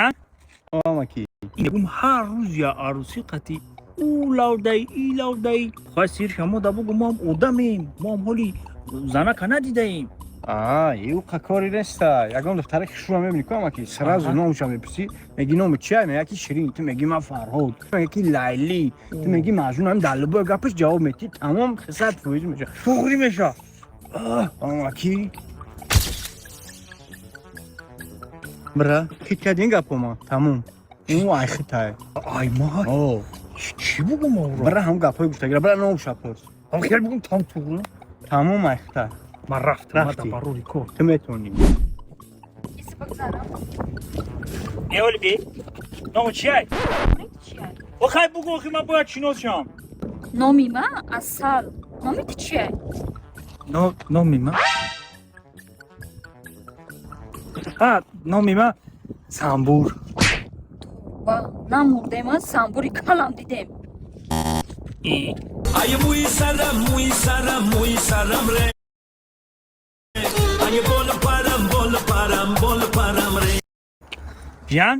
Ҷан. Амаки. Мегум, ҳар рӯз я арӯсӣ қати ӯ лавдай, и лавдай. Хоҳ сир шамо да бугу, мо ҳам одамем, мо ҳам ҳоли занака надидаем. Аа, ю кори неста. Ягон духтаре хушрӯ мебини ку, амаки, сразу номша мепурсӣ, меги: «Номи чия?» Мега ки Ширин, ту меги: «Ман Фарҳод», мега ки Лайли, ту меги Маҷнун. Ҳам дар любой гапаш ҷавоб метӣ, тамом, 100% меша. Туғри меша. Амаки, бра хит кардин гапома, тамом, ӯ ай хитай. Ай ма. О. Чӣ бугум ора? Бра, ҳам гапҳои гуфтагира, бра, номша пурс. Ҳам хел бугум, там туғри. Тамом, ай хитай. Ман рафтам. Рафтӣ. Мада барори кор. Ту метавонӣ. Бигзарам. Эоли би, ному чиай? Чия? Охай, бугу, охи, ман бояд шинос шавам. Номи ман Асал. Номи ту чия? Номи ман, а, номи ман Самбур. Ва намурдем, а самбури калам дидем. Ай, муи сарам, муи сарам, муи сарам ре. Ай, бол парам, бол парам, бол парам ре. Ҷан.